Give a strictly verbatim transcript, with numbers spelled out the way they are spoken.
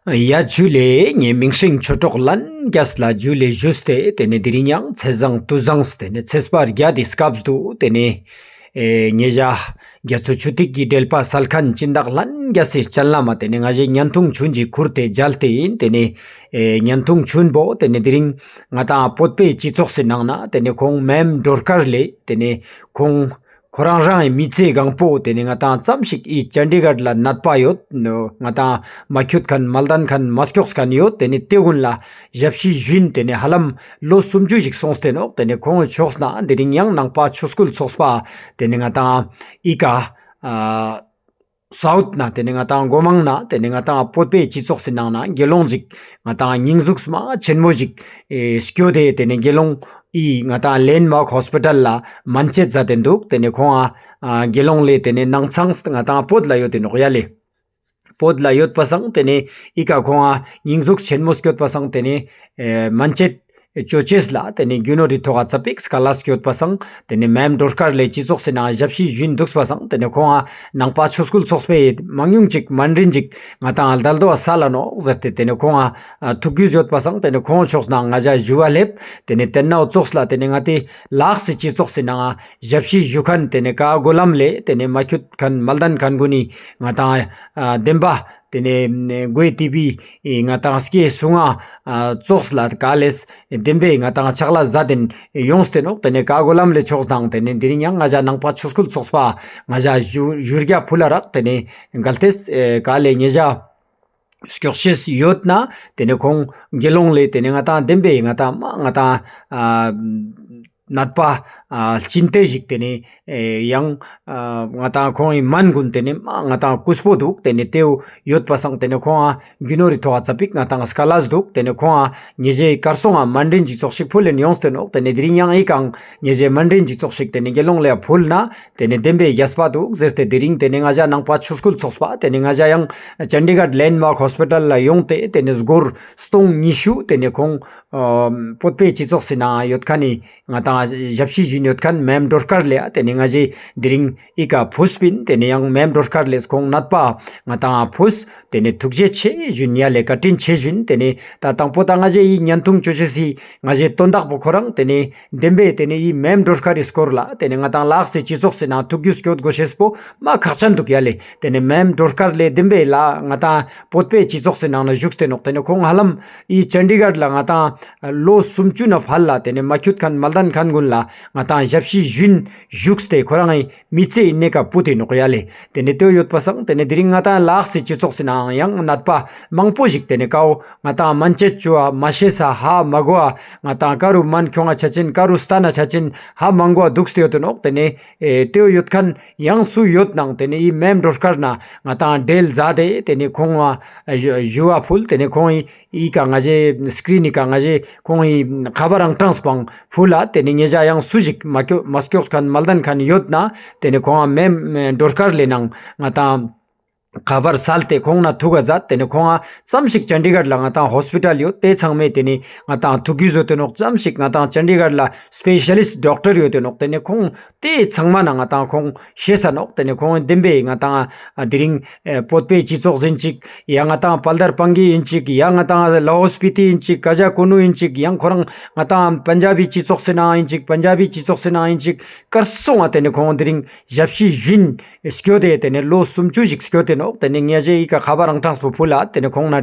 ཡ་ཇུ་ལེ། ངའི་མིང་སྲིང་ཆོས་གྲོགས་ལྷན་རྒྱས་ལ་ཇུ་ལེ་ཞུས་ཏེ་ཏེ་ནེ་དེ་རིང་ཡང་ཚེས་བཟང་དུས་བཟང་ཏེ་ནེ་ཚེས་པ་བརྒྱད་དི་སྐབས་དུ་ཏེ་ནེ་ཨེ་ཉེ་ཞ་རྒྱ་མཚོ་ཆུ་ཐིགས་ཀྱི་འགྲེལ་པ་སལ་ཁན་སྦྱིན་བདག་ལྷན་རྒྱས་སི་སྤྱན་ལམ་མ་ཏེ་ནེ་ང་ཞའི་བརྙན་ཐུང་ཆུན་ཞིག་ཁུར་ཏེ་མཇལ་ཏེ་ཨིན། ཏེ་ནེ་ཨེ་བརྙན་ཐུང་ཆུན་པོ་ཏེ་ནེ་དེ་རིང་ང་དང་བོད་པའི་སྤྱི་ཚོགས་སི་ནང་ན་ཏེ་ནེ་ཁོང་མེམ་སྒྲོལ་དཀར་ལེ་ཏེ་ནེ་ཁོང་ཁོ་རང་རང་ངི་མི་ཚེ་གང་པོ་ཏེ་ནེ་ང་དང་ཙམ་ཞིག་ཨི་ཅན་དི་གྷར་ལ་ནད་པ་ཡོད་ནོ་ང་དང་མ་ཁྱོད་ཁན་མ་ལྡན་ཁན་མ་སྐྱོགས་ཁན་ཡོད། ཏེ་ནེ་ཏེ་གུན་ལ་ཞབས་ཕྱི་ཞུ་ཨིན། ཏེ་ནེ་ཧ་ལམ་ལོ་སུམ་ཅུ་ཞིག་སོང་སྟེ་ནོག། ཏེ་ནེ་ཁོང་ཕྱོགས་ནེ་དེ་རིང་ཡང་ནང་པ་ཆོས་སྐུལ་ཚོགས་པ་ཏེ་ནེ་ང་དང་ཨི་ཀ་ཨ་སའུཐ་ནེ་ཏེ་ནེ་ང་དང་སྒོ་མང་ནེ་ཏེ་ནེ་ང་དང་བོད་པའི་སྤྱི་ཚོགས་སི་ནང་ནེ་དགེ་སློང་ཞིག་ང་དང་སྙིང་ཟུགས་མ་ཆེན་མོ་ཞིག་ཨེ་སྐྱོད་དེ་ཏེ་ནེ་དགེ་སློང་ཨི་ང་དང་ལེན་མཱག་ཧོས་པི་ཊལ་ལ་མན་ཆད་ཛད་དེ་དུག། ཏེ་ནེ་ཁོང་ཨ་དགེ་སློང་ལེ་ཏེ་ནེ་ནང་ཚང་ང་དང་བོད་ལ་ཡོད་དེ་ནོག་ཡ་ལེ། བོད་ལ་ཡོད་པ་སང་ཏེ་ནེ་ཨི་ཀ་ཁོང་ཨ་སྙིང་ཟུགས་ཆེན་མོ་སྐྱོད་པ་སང་ཏེ་ནེ་ཨེ་མན་ཆད་ཅོ་ཅེས་ལ་ཏེ་ནེ་རྒྱུ་ནོར་རི་ཐོག་ག་ཙ་པིག་སྐལ་ལ་སྐྱོད་པ་སང་ཏེ་ནེ་མེམ་སྒྲོལ་དཀར་ལེ་སྤྱི་ཚོགས་སི་ནང་ཞབས་ཕྱི་ཞུ་ཨིན་དུག་པ་སང་ཏེ་ནེ་ཁོང་ཨ་ནང་པ་ཆོས་སྐུལ་ཚོགས་པའི་མང་ཉུང་ཅིག་མན་དྲིན་ཅིག་ང་དང་ཨ་དལ་དོ་ཨ་སལ་ལ་ནོག་ཟེར་ཏེ་ཏེ་ནེ་ཁོང་ཨ་ཐུགས་རྒྱུས་ཡོད་པ་སང་ཏེ་ནེ་ཁོང་ཕྱོགས་ནེ་ང་ཞ་ཞུ་བ་ལེབ། ཏེ་ནེ་ཏེན་ནའོ་ཙོགས་ལ་ཏེ་ནེ་ང་ཏི་ལ་དྭགས་སི་སྤྱི་ཚོགས་སི་ནང་ང་ཞབས་ཕྱི་ཞུ་ཁན་ཏེ་ནེ་ཀ་གོ་ལམ་ལེ་ཏེ་ནེ་མ་ཁྱོད་ཁན་མ་ལྡན་ཁན་གུན་ནི་ང་དང་ཨ་བདེན་པ་ཏེ་ནེ་གོའི་ཏི་བི་ང་དང་སྐྱེ་སུང་ང་ཙོགས་ལ་ཀ་ལེས་བདེན་པའི་ང་དང་ཕྱག་ལས་ཛད་དེ་ཡོངས་ཏེ་ནོག། ཏེ་ནེ་ཀ་གོ་ལམ་ལེ་ཕྱོགས་ནེ་ཏེ་ནེ་དེ་རིང་ཡང་ང་ཞ་ནང་པ་ཆོས་སྐུལ་ཚོགས་པ་ང་ཞ་ཞུ་རྒྱ་ཕུལ་ལ་རག། ཏེ་ནེ་གལ་ཏེས་ཀ་ལེ་ཉེ་ཞ་སྐྱོགས་ཤེས་ཡོད་ན་ཏེ་ནེ་ཁོང་དགེ་སློང་ལེ་ཏེ་ནེ་ང་དང་བདེན་པའི་ང་དང་མ་ང་དང་ཨ་ནད་པ་ཨ་ལྕིན་ཏེ་ཞིག་ཏེ་ནེ་ཨེ་ཡང་ཨ་ང་དང་ཁོང་ངི་སྨན་གུན་ཏེ་ནེ་མ་ང་དང་ཀུས་པོ་དུག། ཏེ་ནེ་ཏེའུ་ཡོད་པ་སང་ཏེ་ནེ་ཁོང་ཨ་རྒྱུ་ནོར་རི་ཐོག་ག་ཙ་པིག་ང་དང་སྐལ་ལ་དུག། ཏེ་ནེ་ཁོང་ཨ་ཉེ་ཞའི་གར་སོང་ང་མན་དྲིན་ཅིག་ཙོགས་ཤིག་ཕུལ་ལེན་ཡོངས་ཏེ་ནོག། ཏེ་ནེ་དེ་རིང་ཡང་ཨི་ཀའང་ཉེ་ཞའི་མན་དྲིན་ཅིག་ཙོགས་ཤིག་ཏེ་ནེ་དགེ་སློང་ལེ་ཕུལ་ན་ཏེ་ནེ་བདེན་པའི་རྒྱས་པ་དུག་ཟེར་ཏེ་དེ་རིང་ཏེ་ནེ་ང་ཞ་ནང་པ་ཆོས་སྐུལ་ཚོགས་པ་ཏེ་ནེ་ང་ཞ་ཡང་ཅན་དི་གྷར་ལེན་མཱག་ཧོས་པི་ཊལ་ལ་ཡོང་སྟེ་ཏེ་ནེ་སྒོར་སྟོང་ཉི་ཤུ་ཏེ་ནེ་ཁོང་ཨ་བོད་པའི་སྤྱི་ཚོགས་སི་ནང་ཡོད་ཁན་ནི་ང་དང་ཞབས་ཕྱི་ཞུ་ཨིན་ཡོད་ཁན་མེམ་སྒྲོལ་དཀར་ལེ་ཨ་ཏེ་ནེ་ང་ཞའི་དེ་རིང་ཨི་ཀ་ཕུས་པིན། ཏེ་ནེ་ཡང་མེམ་སྒྲོལ་དཀར་ལེས་ཁོང་ནད་པ་ང་དང་ཕུས། ཏེ་ནེ་ཐུགས་རྗེ་ཆེ་ཞུ་ཨིན་ཡ་ལེ། བཀའ་དྲིན་ཆེ་ཞུ་ཨིན། ཏེ་ནེ་ད་དང་པོ་ད་ང་ཞའི་ཨི་བརྙན་ཐུང་ཅོ་ཅེས་སི་ང་ཞའི་དོན་དག་པོ་ཁོ་རང་ཏེ་ནེ་བདེན་པའི་ཏེ་ནེ་ཨི་མེམ་སྒྲོལ་དཀར་རི་སྐོར་ལ་ཏེ་ནེ་ང་དང་ལ་དྭགས་སི་སྤྱི་ཚོགས་སི་ནང་ཐུགས་རྒྱུས་སྐྱོད་དགོས་ཤེས་པོ་མ་ཁག་ཅན་དུག་ཡ་ལེ། ཏེ་ནེ་མེམ་སྒྲོལ་དཀར་ལེ་བདེན་པའི་ལ་ང་དང་བོད་པའི་སྤྱི་ཚོགས་སི་ནང་ན་བཞུགས་ཏེ་ནོག། ཏེ་ནེ་ཁོང་ཧ་ལམ་ཨི་ཅན་དི་གྷར་ལ་ང་དང་ལོ་སུམ་ཅུ་ནེ་ཕར་ལ་ཏེ་ནེ་མ་ཁྱོད་ཁན་མ་ལྡན་ཁན་གུན་ལ་ང་དང་ཞབས་ཕྱི་ཞུ་ཨིན་བཞུགས་ཏེ་ཁོ་རང་ངི་མི་ཚེ་ཨི་ནེ་ཀ་ཕུད་དེ་ནོག་ཡ་ལེ། ཏེ་ནེ་ཏེ་ཡོད་པ་སང་ཏེ་ནེ་དེ་རིང་ང་དང་ལ་དྭགས་སི་སྤྱི་ཚོགས་སི་ནང་ཡང་ནད་པ་མང་པོ་ཞིག་ཏེ་ནེ་ཀའོ་ང་དང་མན་ཆད་ཅོ་བ་མ་ཤེས་ས་ཧ་མ་གོ་བ་ང་དང་ཀ་རུ་སྨན་ཁྱོང་ང་ཆ་ཅེས་ཀ་རུ་སྟན་ན་ཆ་ཅེས་ཧ་མ་གོ་བ་དུག་སྟེ་ཡོད་དེ་ནོག། ཏེ་ནེ་ཨེ་ཏེ་ཡོད་ཁན་ཡང་སུ་ཡོད་ནང་ཏེ་ནེ་ཨི་མེམ་སྒྲོལ་དཀར་ནེ་ང་དང་འབྲེལ་ཛད་དེ་ཏེ་ནེ་ཁོང་ང་ཞུ་བ་ཕུལ། ཏེ་ནེ་ཁོང་ངི་ཨི་ཀ་ང་ཞའི་སི་ཀྲིན་ནི་ཀ་ང་ཞའི་ཁོང་ངི་ཁ་པར་ཨང་གྲངས་པོའང་ཕུལ་ལ། ཏེ་ནེ་ཉེ་ཞ་ཡང་སུ་ཞིག་མ་སྐྱོགས་མ་སྐྱོགས་ཁན་མ་ལྡན་ཁན་ཡོད་ན་ཏེ་ནེ་ཁོང་ང་མེམ་སྒྲོལ་དཀར་ལེ་ནང་ང་དང་ཁ་པར་སལ་ཏེ་ཁོང་ང་ཐུག་ག་ཛད། ཏེ་ནེ་ཁོང་ང་ཙམ་ཞིག་ཅན་དི་གྷར་ལ་ང་དང་ཧོས་པི་ཊལ་ཡོད་ཏེ་ཚང་མའི་ཏེ་ནེ་ང་དང་ཐུགས་རྒྱུས་ཡོད་དེ་ནོག། ཙམ་ཞིག་ང་དང་ཅན་དི་གྷར་ལ་སྤེ་ཤ་ལིསྟ་ཌོག་ཊར་ཡོད་དེ་ནོག། ཏེ་ནེ་ཁོང་ཏེ་ཚང་མ་ནེ་ང་དང་ཁོང་ཤེས་ས་ནོག། ཏེ་ནེ་ཁོང་བདེན་པའི་ང་དང་དེ་རིང་ཨེ་བོད་པའི་སྤྱི་ཚོགས་ཨིན་ཅིག་ཡ་ང་དང་དཔལ་དར་སྤང་གི་ཨིན་ཅིག་ཡ་ང་དང་ལ་ཧོས་སྤི་ཏི་ཨིན་ཅིག་ཀ་ཇ་ཀུ་ནུ་ཨིན་ཅིག་ཡང་ཁོ་རང་ང་དང་པན་ཇ་བི་སྤྱི་ཚོགས་སི་ནང་ཨིན་ཅིག་པན་ཇ་བི་སྤྱི་ཚོགས་སི་ནང་ཨིན་ཅིག་གར་སོང་ང་ཏེ་ནེ་ཁོང་དེ་རིང་ཞབས་ཕྱི་ཞུ་ཨིན་སྐྱོད་དེ་ཏེ་ནེ་ལོ་སུམ་ཅུ་ཞིག་སྐྱོད་དེ་ནོག། ཏེ་ནེ་ངེ་ཞེ་ཨི་ཀ་ཁ་པར་ཨང་གྲངས་པོ་ཕུལ་ལ་ཏེ་ནེ་ཁོང་ན་